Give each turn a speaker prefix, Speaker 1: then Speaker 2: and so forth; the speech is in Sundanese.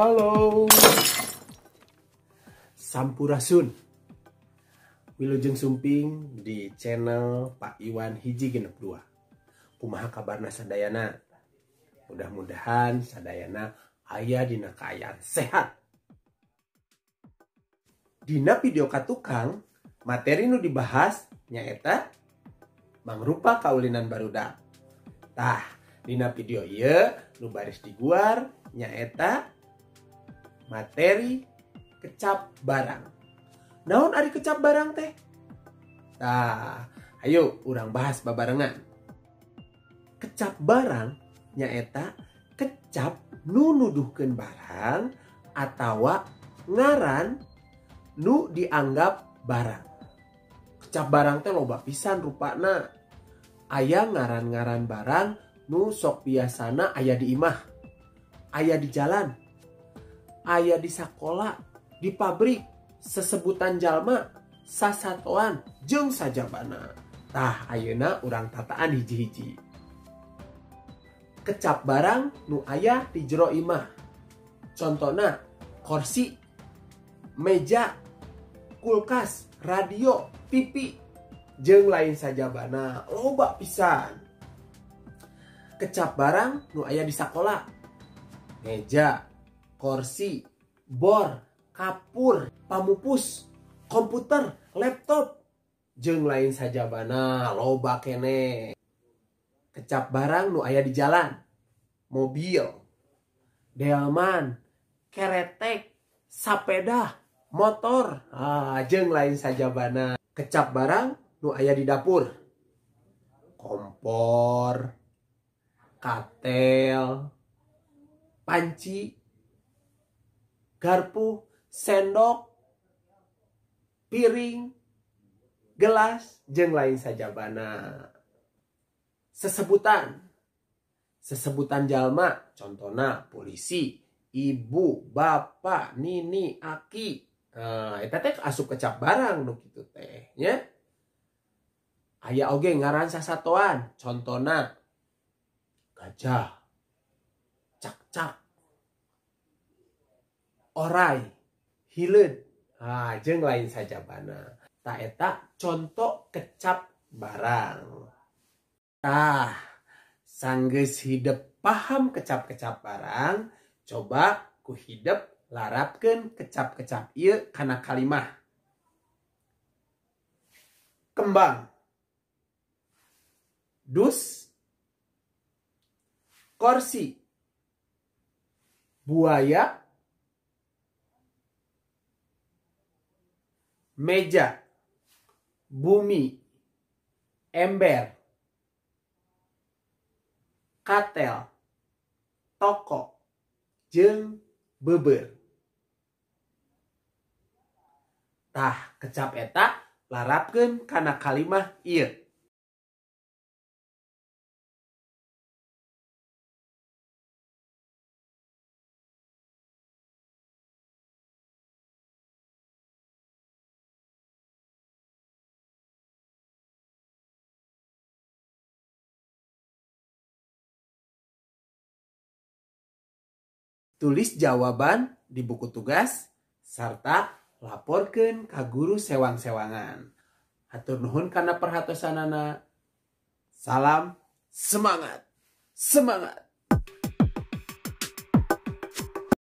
Speaker 1: Halo. Sampurasun. Wilujeng sumping di channel Pak Iwan 162. Kumaha kabarna sadayana? Mudah-mudahan sadayana aya dina kaayaan sehat. Dina video katukang, materi nu dibahas nyaeta mangrupa kaulinan barudak. Tah, dina video ieu nu baris diguar nyaeta materi kecap barang. Naon ari kecap barang teh? Tah, ayo urang bahas babarengan. Kecap barang nyaeta kecap nu nuduhkeun barang atawa ngaran nu dianggap barang. Kecap barang teh loba pisan rupana. Aya ngaran-ngaran barang nu sok biasana aya di imah, aya di jalan, aya di sakola, di pabrik, sesebutan jalma, sasatoan, jeung sajabana. Tah, ayeuna urang tataan hiji-hiji. Kecap barang nu aya di jero imah. Contona kursi, meja, kulkas, radio, TV, jeung lain sajabana. Loba pisan. Kecap barang nu aya di sakola. Meja, kursi, bor, kapur, pamupus, komputer, laptop, jeung lain sajabana. Loba kene. Kecap barang nu aya di jalan. Mobil, delman, keretek, sapeda, motor, jeung lain sajabana. Kecap barang nu aya di dapur. Kompor, katel, panci, garpu, sendok, piring, gelas, jeung lain sajabana. Sesebutan. Sesebutan jalma, contohna polisi, ibu, bapak, nini, aki. Nah, eta teh asup kecap barang nu kitu teh nya. Aya oge ngaran sasatoan, contona gajah, cakcak, orai, hileud, jeung lain sajabana. Tah eta contoh kecap barang. Tah, sanggeus hidep paham kecap-kecap barang, coba ku hidep larapkeun kecap-kecap ieu kana kalimah. Kembang, dus, kursi, buaya, meja, bumi, ember, katel, toko, jeung beber. Tah, kecap eta larapkeun kana kalimah ieu. Tulis jawaban di buku tugas sarta laporkeun ka guru sewang-sewangan. Hatur nuhun kana perhatosanana. Salam semangat. Semangat.